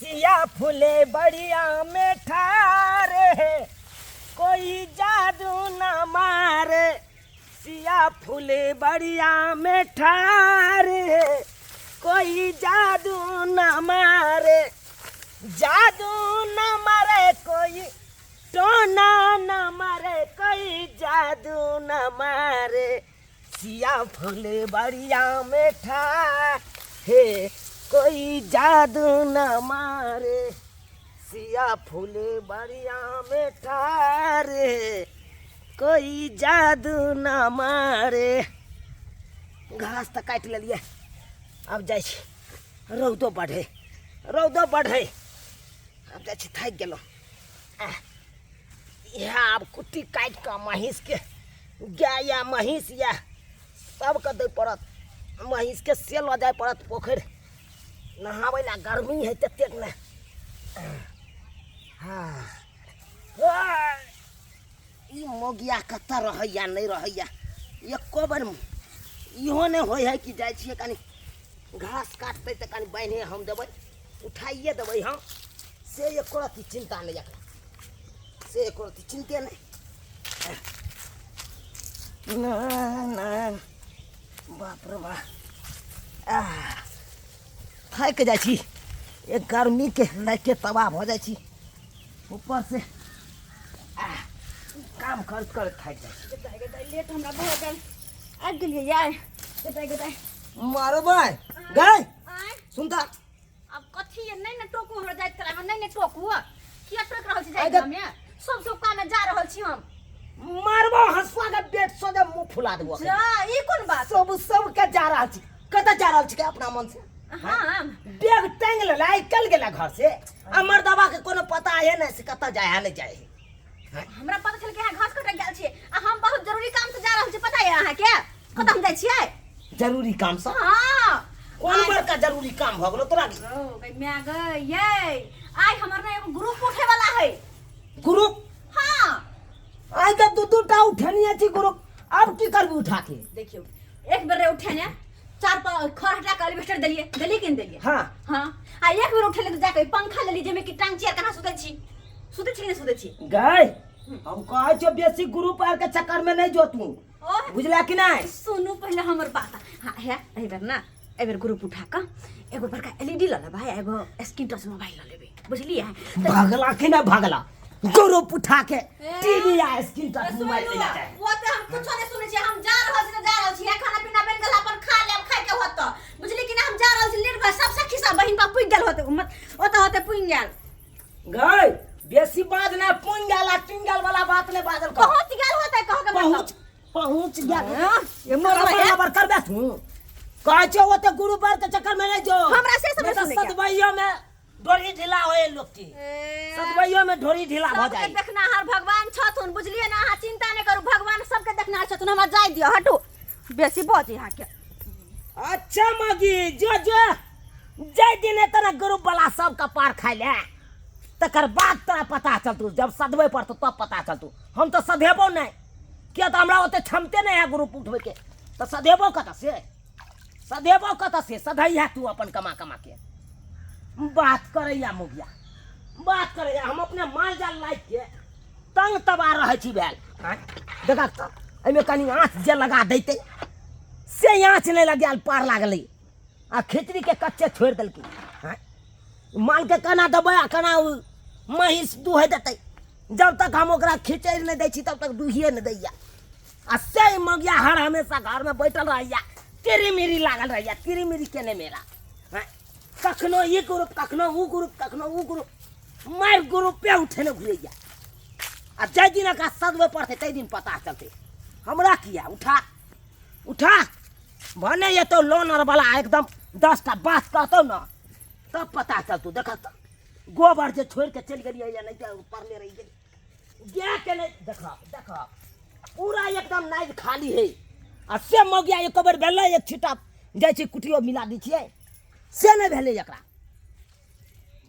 सिया फूले बढ़िया में ठारे, कोई जादू न मारे। सिया फूले बढ़िया में ठारे, कोई जादू न मारे। जादू न मारे कोई टोना न मारे, कोई जादू न मारे। सिया फूले बढ़िया में ठारे, कोई जादू न मारे। सिया फूले बढ़िया में ठारे, कोई जादू न मारे। घास तऽ काटि लेलियै, आब जाइ छी। रौदो बढ़े, रौदो बढ़े, आब जाइ छी, थाकि गेलहुँ। इएह आब कुट्टी काटि कऽ महीँसके, गाय या महीँस या सबके दै पड़त। महीँसके से लऽ जाय पड़त पोखरि नहाबै लए, गर्मी है ततेक ने। हँ, ई मौगिया कतऽ रहैया नहि रहैया, एको बेर इहो नहि होइ है कि जाइ छियै कनि घास काटतै तऽ कनि बान्हि हम देबै, उठाइए देबै हम, से एको रत्ती चिन्ता नहि एकरा, से एको रत्ती चिन्ते नहि। ना ना, बाप रे बाप, आह, थाकि जाइ छी एक गर्मीके लाइके तबाह भऽ जाइ छी, ऊपर से आह, काम करैत करैत थाकि जाइ छी। गदाइ गदाइ लेट हमरा भऽ गेल, आबि गेलियै यार। गदाइ गदाइ मारबै गै। आँय? सुन तऽ। आब कथी ये? नहि ने टोकू हमरा जाइत काल, नहि ने टोकू। किया टोकि रहल छी जाइत आइ कालमे? सब सब काममे जा रहल छी हम। मारबो हंसुआ के बेट सोझे मुंह फुला देबो। जा, ई कोन बात? सब सब के जा रहल छी, कतऽ जा रहल छी के अपना मन से? हाँ। बैग टांग लेला, आइ कल गेला घर से, आ मर्दबा के कोनो पता है नहीं से कतऽ जाए है नहीं जाए है। हमरा पता चल कि अहाँ घास कटै गेल छी आ हम बहुत जरूरी काम से जा रहल छी। पता है अहाँके कतऽ हम जाइ छियै? जरूरी काम से? हाँ। कोन बड़का जरूरी काम भऽ गेलो तोरा? ओ गई माय गई, ये आइ हमर ने एगो ग्रुप उठे वाला है। ग्रुप? हाँ। आइ तऽ दू दू टा उठेनिये छी ग्रुप, अब की करबी उठा के? देखियौ, एक बेर उठे ने चार खर हटा के एलिवेस्टर देलिए, देलिए कि नहीं देलिए? हाँ। हाँ, आ एक बेर उठेले तऽ जाके पंखा लेली, जेमे कि टांग चेयर केना सुतै छी, सुतै छी कि नहि सुतै छी? गई, हम कहै छियौ बेसी ग्रुप आर के चक्कर में नहीं जो तू। ओह। बुझला कि नहीं? सुनू पहले हमर बात। हाँ, है एहि बेर ना, एहि बेर ग्रुप उठा कऽ एगो बड़का एलईडी लऽ लेबै, एगो स्क्रीन टच मोबाइल लऽ लेबै, बुझलियै? भगला कि नहीं भगला, ग्रुप उठा के टीवी या स्क्रीन टच मोबाइल ले जाए। वो तऽ हम कुछो नहि सुनै छियै। हम जा रहल छी तऽ जा रहल छी। खाना पीना बनि गेल, अपन खा लेब, खाय के होत तऽ, बुझली कि ना? हम जा रहल छी, लेट भऽ सब सखी सब बहिन बा पुगि गेल होते, ओतऽ होते पुगि गेल। गई, बेसी बाज ना, पुंग गेल आ टिंग गेल वाला बात नहीं बाजल कर। पहुंच गेल होते कह के मतलब। पहुंच पहुंच गेल। हाँ, ये मोर है। बराबर करबे तू, कहै छौ ओते गुरु पर के चक्कर में नहीं जो। हमरा से सब नहीं तऽ सुनै के। सतबैयो में डोरी ढीला होए लोक के, सतबैयो में ढोरी ढीला भऽ सबके जाए। देखनाहार भगवान छथुन, बुझलियै ना? अहाँ चिंता नहि करू, भगवान सबके देखनाहार छथुन। हमरा जाय दिअ, हटू, बेसी बजे अहाँके। अच्छा मगी, जो जो, जाहि दिन एतना ग्रुप वाला सब कपार खाइ ले तकर बाद तोरा पता चलतौ। जब सधबै पड़तौ तब पता चलतौ। हम तऽ सधेबो नहि, किया तऽ हमरा ओते क्षमते नहि है ग्रुप उठबैके, तऽ सधेबो कतऽ से, सधेबो कतऽ से? सधैया तू अपन कमा कमा के। बात करैया मुगिया, बात करैया। हम अपने माल जाल लाइक के तंग तबाह रहै छी भेल। आँय, देखा तऽ एहिमे कनि आँच जे लगा दैतै से आँच नहि लगायल पार लागलै, आ खिचड़ीके कच्चे छोड़ि देलकै। आँय, मालके केना देबै आ केना ओ महींस दुहै देतै? जब तक हम ओकरा खिचड़ि नहि दै छी तब तक दुहिए नहि दैया। आ से मगिया हर हमेशा घरमे बैठल रहैया, तिरी मिरी लागल रहैया, तिरी मिरी केने मेरा। आँय, कखनो ई ग्रुप, कखनो ऊ ग्रुप, कखनो ऊ ग्रुप, मारि ग्रुपे उठेने घुरैया। आ जाहि दिन एकरा सदबै पड़तै ताहि दिन पता चलतै। हमरा किया उठा उठा भने एतौ लोन आर वाला एकदम 10टा बात कहतौ ने तब पता चलतौ। देख तऽ गोबर जे छोड़ि के चलि गेलियै या नहि तऽ पड़ले रहि गेलै। गाय के नहि देख, देख पूरा एकदम नाइज खाली है। आ से मौगिया एको बेर भेलै एक छिटा जाइ छै कुटियो मिला दै छियै, से नहि भेलै एकरा।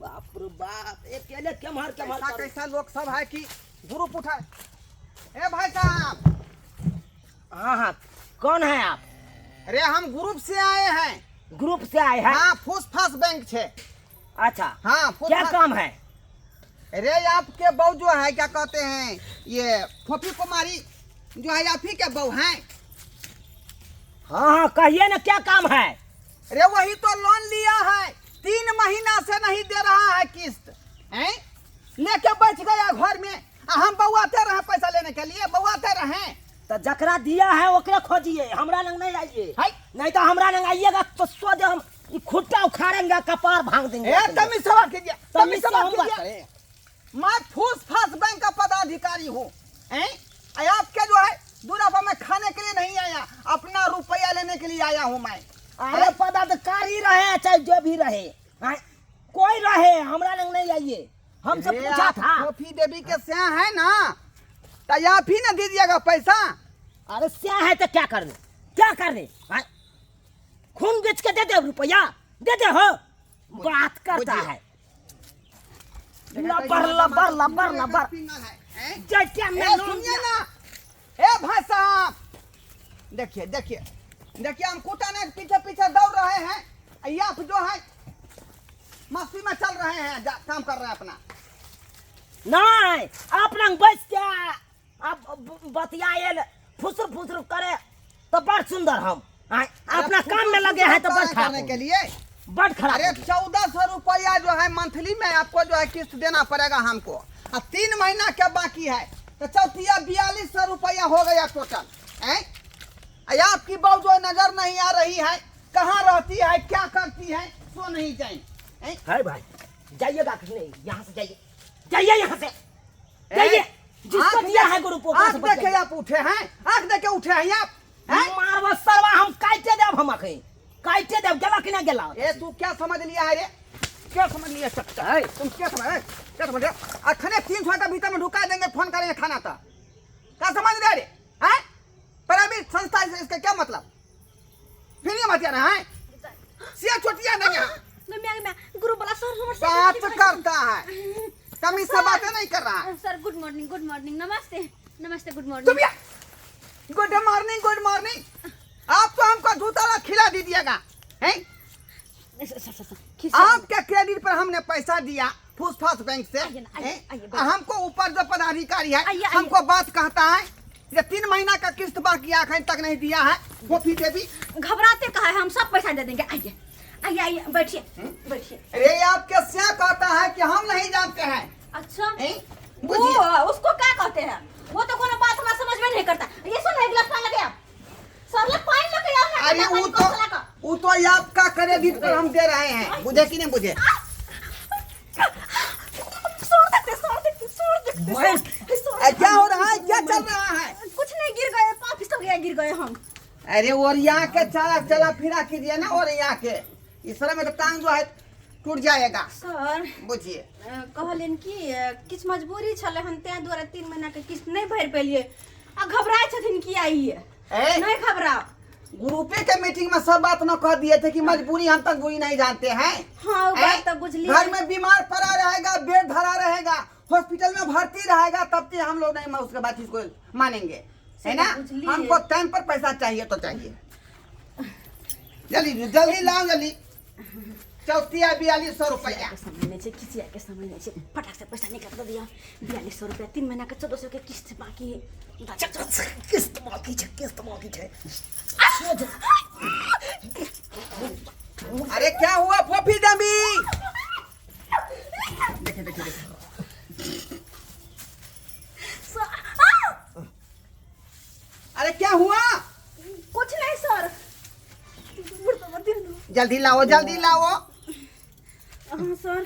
बाप रे बाप, अकेले केम्हर केम्हर कैसा करै। कैसा लोग सब है कि ग्रुप उठाए। ए भाई साहब। हाँ हाँ, कौन है आप? अरे हम ग्रुप से आए हैं। ग्रुप से आए हैं? हाँ, फूस फास बैंक छे। अच्छा। हाँ, फूस क्या फास। काम है? अरे आपके बहू जो है, क्या कहते हैं, ये फोफी कुमारी जो है, आप ही के बहू हैं। हाँ हाँ, कहिए ना क्या काम है। अरे वही तो लोन लिया है, 3 महीना से नहीं दे रहा है किस्त, हैं? लेके बैठ गया घर में, आ हम बउआते रहे पैसा लेने के लिए, बउआते रहे। तो जकरा दिया है ओकरे खोजिए, हमरा लंग नहीं आइए। हाय। नहीं तो हमरा लंग आइएगा तो सो दे हम ई खुट्टा उखाड़ेंगे, कपार भांग देंगे। ए तमीज से बात कीजिए, तमीज से तमीज से बात हम बात कीजिए। करें। मैं फूस फास बैंक का पदाधिकारी हूँ, हैं? आ आपके जो है दूरा में खाने के लिए नहीं आया, अपना रुपया लेने के लिए आया हूँ मैं। अरे पदाधिकारी रहे चाहे जो भी रहे, हाँ, कोई रहे हमरा लंग नहीं आइए। हमसे अरे पूछा आप था। फोफी देवी के स्या है ना, तो आप ही ना दीजिएगा पैसा। अरे स्या है तो क्या करने, क्या करने, हाँ? खून बेच के दे दे रुपया, दे दे हो, बात करता बुझिए। है। लबर लबर लबर लबर। हैं? जैसे मैं ए, लोन सुनिए दिया। ना, ए भाई साहब, देखिए देखिए देखिए, हम कुटाने के पीछे पीछे दौड़ रहे हैं, ये आप जो है मस्ती में चल रहे हैं, काम कर रहे हैं अपना। नहीं, आप रंग बैठ के आप बतियाए फुसर फुसर करे तो बड़ सुंदर हम। आय, अपना अरे काम में लगे हैं तो बड़ फुसर खराब करने हो के गए। लिए बड़ खराब अरे हो गए। 1400 रुपया जो है मंथली में आपको जो है किस्त देना पड़ेगा हमको। अब 3 महीना क्या बाकी है तो चौथिया 4200 रुपया हो गया टोटल। हैं? आपकी बहू जो नजर नहीं आ रही है, कहाँ रहती है, क्या करती है, सो नहीं जाए। हैं? है भाई, जाइएगा कि नहीं, यहाँ से जाइए, जाइए यहाँ से जाइए। जिसको आँख दिया देखे- है गुरु को, आँख उसे बच देखे जाइए। आप उठे हैं, आँख देखे उठे हैं आप, हैं? मारवा सरवा हम काटे देब, हम अखन काटे देब। गेला कि ना गेला? ए तू क्या समझ लिया है रे, क्या समझ लिया? चल, चल। है। तुम क्या समझ रहे? क्या समझ रहे? अखने 300 का भीतर में ढुका देंगे, फोन करेंगे थाना तक। क्या समझ रहे रे? हैं? प्राइवेट संस्था इसका क्या मतलब? फिर ये मत आना है, सिया छोटिया नहीं है। मैं गुरु वाला सर हमर से बात करता है, तमीज से बातें नहीं कर रहा है। Sir good morning, good morning, नमस्ते नमस्ते, गुड मॉर्निंग। तुम या गुड मॉर्निंग, गुड मॉर्निंग। आप तो हमको जूता वाला खिला दीजिएगा, हैं? सर, सर, सर, खिस्सा। आपके क्रेडिट पर हमने पैसा दिया फूस फास बैंक से, आइए ना, आइए, हैं? आइए, बैठिए। हमको ऊपर जो पदाधिकारी है आइए, आइए। हमको बात कहता है ये 3 महीना का किस्त बाकी है, अखन तक नहीं दिया है। फोफी देवी घबराते कहा है, हम सब पैसा दे देंगे। आइए आइए आइए, बैठिए बैठिए। अरे आपके क्या कहता है कि हम नहीं जानते हैं। अच्छा। हैं? वो बुझिए। उसको क्या कहते हैं, वो तो कोनो बात हमारा समझ में नहीं करता। ये सुन, एक गिलास पानी लगे आप सर, लग पानी लगे आप ना, अरे पानी वो कौन तो सा लगा? वो तो आपका क्रेडिट पर हम दे रहे हैं, बुझे कि नहीं बुझे? छोड़ देते, छोड़ देते, छोड़ देते, मैं- छोड़ अरे क्या हो रहा है, क्या चल रहा है? कुछ नहीं, गिर गए, पाँव फिसल गया, गिर गए हम। अरे और यहाँ के चला चला फिरा कीजिए ना, और यहाँ के इस तरह में तो टांग जो है टूट जाएगा। सर बुझिए। कहलिन कि किछु मजबूरी छलै हन, तें दुआरे 3 महीना के किस्त नहीं भरि पेलिए। आ घबराइ छथिन कि आइए? ए? नहीं घबराओ। ग्रुपे के मीटिंग में सब बात न कह दिए थे कि मजबूरी, हम मजबूरी नहीं जानते हैं। हाँ, वो ए? बात तो बुझलिए। घर में बीमार पड़ा रहेगा, बेड धरा रहेगा, हॉस्पिटल में भर्ती रहेगा, तब से हम लोग नहीं उसके बाद इसको मानेंगे, है ना? बुझलिए। हमको टाइम पर पैसा चाहिए तो चाहिए। जल्दी जल्दी लाओ जल्दी। चौथिया 4200 रुपया। के समय नहीं छै, खिसिया के समय नहीं छै, फटाक से पैसा निकाल के दिया। 4200 रुपया, 3 महीना के 1400 के किस्त बाकी है। किस्त बाकी छै, किस्त बाकी छै। अरे क्या हुआ फोफी देवी? देखिए देखिए देखिए। अरे क्या हुआ? कुछ नहीं सर। जल्दी लाओ, जल्दी लाओ। हाँ सर,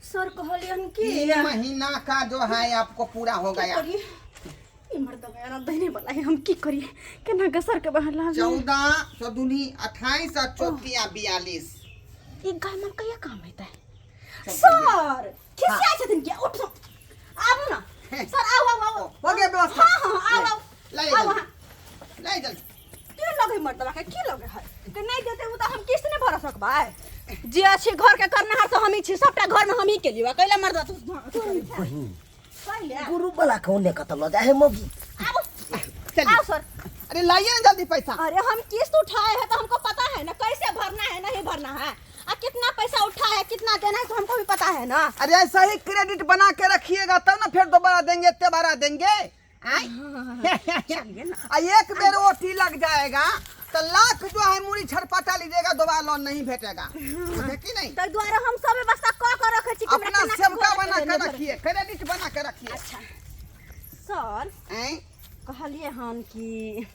सर कहलियन कि 3 महीना का जो है आपको पूरा हो की गया। करिए? ई मर्द गया ना दहिने वाला है, हम की करिए? केना के सर के बाहर लाबी? 14 चौदुनी 28 और चौथिया 42। ई गाय मन कहिया काम हेतै? सर खिसिया छथिन किया? उठ आबू ना सर, आउ आउ आउ। हो गया व्यवस्था? हाँ हाँ, आउ आउ। लाइए आउ जल्दी। अहाँ। लाइए जल्दी। की लगे मर्दवा के, की लगे है के नहीं देते उ त हम किस्त नहीं भर सकबै। जे अछि घर के करनहार तो हमही छी, सबटा घर में हमही के लिवा। कैला मर्दवा तू कैला गुरु वाला कौन ने कतल ल जाए है मोगी? आबू। चलिए। आओ सर। अरे लाइए ना जल्दी पैसा। अरे हम किस्त उठाए हैं तो हमको पता है ना कैसे भरना है, नहीं भरना है। आ कितना पैसा उठा है कितना देना है तो हमको भी पता है ना। अरे ऐसा ही क्रेडिट बना के रखिएगा तब ना फिर दोबारा देंगे तेबारा देंगे। आय? चलिए ना। आ एक बेर ओटी लग जाएगा तो लाख जो है मुड़ी छरपटा लीजिएगा, दोबारा लोन नहीं भेटेगा, बुझे कि नहीं? ताहि दुआरे हम सब व्यवस्था कऽ के रखै छी कि हमरा अपना केना सेवका घर बना के के नहि भरत। रखिए, क्रेडिट बना के रखिए। अच्छा सर, आय? कहलिए हन कि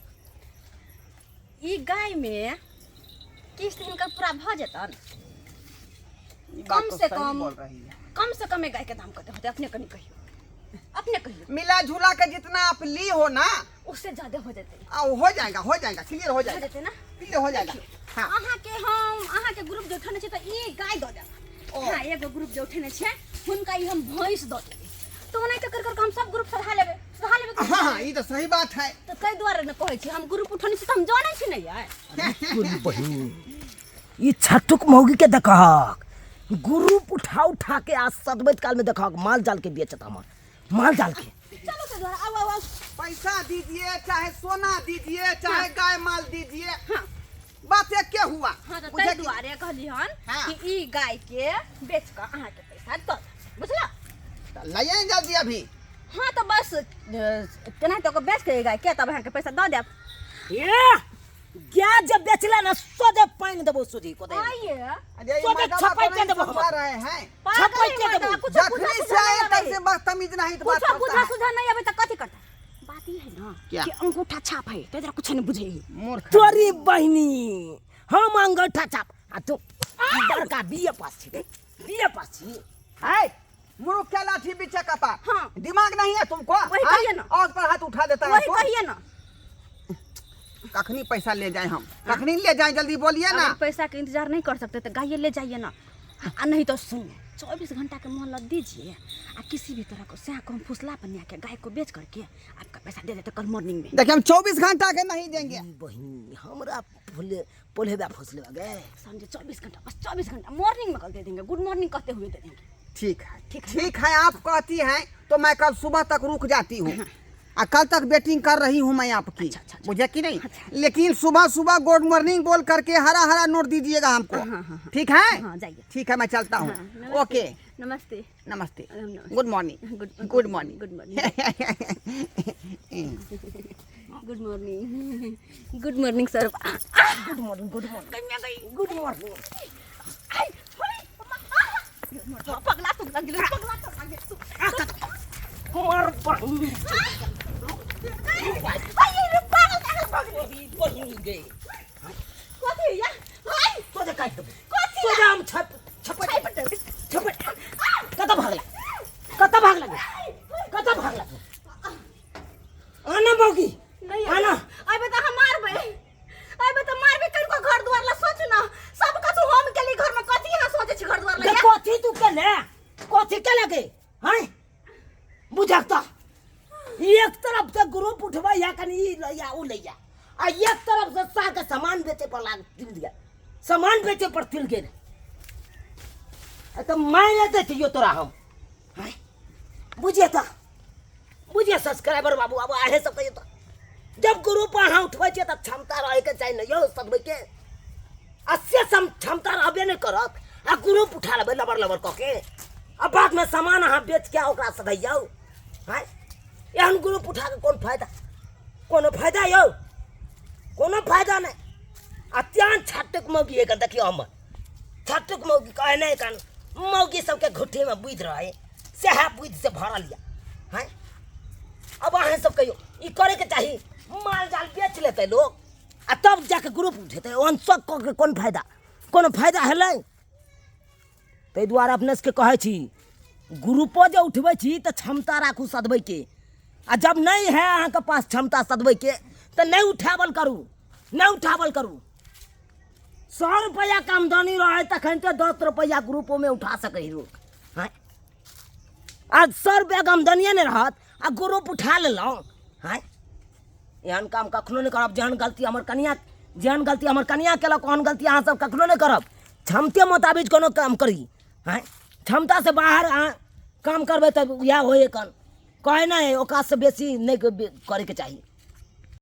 ई गाय में किस्त हिनकर पूरा भऽ जेतन? ई बात कम तो से सही कम- बोल रही है। कम से कम एक गाय के दाम कते होतै, अपने कनी कहियो, अपने कहियो। मिला जुला के जितना आप ली हो ना उससे ज्यादा हो जेतै। आ, हो जाएगा, हो जाएगा, क्लियर हो हो जाएगा। जेतै ना? क्लियर हो जाएगा। हाँ। अहाँ के हम अहाँ के ग्रुप जे उठेने छै तऽ ई गाय दऽ देब। ओ। हाँ, एगो ग्रुप जे उठेने छै हुनका ई हम भैंस दऽ देबै, तऽ ओनाहिते कर कर के हम सब ग्रुप सधा लेबै, सधा लेबै कि हाँ, हाँ, ई तो सही बात है। तऽ ताहि दुआरे ने कहै छी हम ग्रुप उठेने छी तऽ हम जानै छी ने यार। तोरी बहिन, ई छटुक मौगी के देखहक ग्रुप उठा उठा के आज सदबैत काल में देखहक माल जाल के बेचत हमर माल जाल के। चलो तो द्वारा आओ आओ आओ। पैसा दीजिए चाहे सोना दीजिए चाहे गाय माल दीजिए, हाँ। बात एक के हुआ। हाँ, तो बुझे ताहि कि- दुआरे कहली हन हाँ। कि ई गाय के बेच कऽ अहाँ के पैसा दऽ देब, बुझला? तो लाइए जल्दी अभी। हाँ तो बस केना तो बेच के गाय के तब अहाँ के पैसा दऽ देब। ए गाय जब बेचला ना सोझे पानि देबो सोझे को दे। आइए। अरे ये सोझे मर्दवा छपैक को के नहीं देबो समझा हम। रहे हैं। पागल छपैक है के मर्दवा, देबो। कुछो बुझा जखनी से सुझा आए नहीं तब आबै। से बदतमीज नहीं तो बात कुछो करता बुझा है। सुझा नहीं आबै तऽ कथी करता? बात ई है ना क्या? कि अंगूठा छाप है तो इधर कुछ नहीं बुझे। मूर्ख। तोरी बहिनी हम अंगूठा छाप आ तू बड़का बीए पास छी, बीए पास छी। है मुरुख के लाठी पीछे कपार। हाँ। दिमाग नहीं है तुमको? वही हाँ? कहिए ना। और पर हाथ उठा देता है वही तो। कहिए ना। कखनी पैसा ले जाए हम, कखनी ले जाए, जल्दी बोलिए ना। अगर पैसा के इंतजार नहीं कर सकते तो गाय ले जाइए ना, आ नहीं तो सुनिए 24 घंटा के मोहलत दीजिए आ किसी भी तरह को सह को हम फुसला बनिया के गाय को बेच करके आपका पैसा दे देते कल मॉर्निंग में। देखिए हम 24 घंटा के नहीं देंगे। बहिनी हमरा फुले पोलेबा फुसलेबा गए। समझे, 24 घंटा, बस 24 घंटा मॉर्निंग में कल दे देंगे, गुड मॉर्निंग कहते हुए दे देंगे। ठीक है, ठीक है। ठीक है, आप कहती हैं तो मैं कल सुबह तक रुक जाती हूँ। आ कल तक वेटिंग कर रही हूँ मैं आपकी। अच्छा, अच्छा, अच्छा। बुझे कि नहीं? अच्छा। लेकिन सुबह सुबह गुड मॉर्निंग बोल करके हरा हरा नोट दीजिएगा हमको। हाँ, हाँ, हाँ। ठीक है? हाँ, जाइए। ठीक है, मैं चलता हूँ। हाँ, नमस्ते। ओके। नमस्ते। नमस्ते। नमस्ते। Good morning. Good good morning. Good morning. Good morning. Good morning sir. Good morning, good morning, good morning. पगला तुगला गेल, पगला तुगला गेल। कुमार बहिनी। आई रे पागल, पागल, पागल। बहिनी गे। कथी या? आई सोझे काटि देबो। कथी? सोझे हम छप छपट छपट। कतऽ भागला, कतऽ भागला, कतऽ भागला? आना मौगी, नहीं आना। अबे तऽ हम मारबै, अबे तऽ मारबै कनिको घर दुआर ला सोच ना, सब कथु हम केली घर में, कथी अहाँ सोचै छी घर दुआर ला? गे कथी तू केले, कथी केले गे? हैं बुझक तऽ एक तरफ से ग्रुप उठबै या कनी ई लैया उ लैया, आ एक तरफ से साग के सामान बेचे पर लाग तिल दिया, सामान बेचे पर तिल गेल। आ तऽ मारि दैतियौ तोरा हम। हैं बुझिए तऽ, बुझिए सब्सक्राइबर बाबू, आब अहें सब कहियौ तऽ जब ग्रुप अहाँ उठबै छियै तऽ क्षमता रहैके चाही ने यौ सदबैके, आ से क्षमता रहबे नहि करत आ ग्रुप उठा लेबै लबर लबर कऽ के, आ बादमे सामान अहाँ बेचके ओकरा सदैयौ। आँय एहन ग्रुप उठा कऽ कोन फायदा, कोनो फायदा यौ? कोनो फायदा नहि। आ तेहन छट्टुक मौगी एखन देखियौ हमर छट्टुक मौगी कहै नहि, एखन मौगी सबके घुट्ठीमे बुद्धि रहै सएह बुद्धि से भरल यऽ। आँय अब अहाँ सब कहियौ ई करैके चाही? माल जाल बेच लेतै लोक आ तब जाके ग्रुप उठेतै, ओहन सब कऽ के कोन फायदा, कोनो फायदा हेलै? ताहि दुआरे अपने सबके कहै छी ग्रुपो जे उठबै छी तऽ क्षमता राखू सदबैके, आ जब नहि है अहाँके पास क्षमता सदबैके तऽ नहि उठावल करू, नहि उठावल करू। 100 रुपैआके आमदनी रहै तखन तऽ 10 रुपैआ ग्रुपोमे उठा सकै लोक। हँ आ 100 रुपैआके आमदनिए नहि रहत आ ग्रुप उठा लेलहुँ। हँ एहन काम कखनो नहि करब। जेहन गलती हमर कनिया, जेहन गलती हमर कनिया केलक ओहन गलती अहाँ सब कखनो नहि करब। क्षमते मोताबिक कोनो काम करी। हँ क्षमता से बाहर अहाँ काम करबै तऽ इएह होइए कन कहै नहि, ओकातसँ बेसी नहि करैके चाही।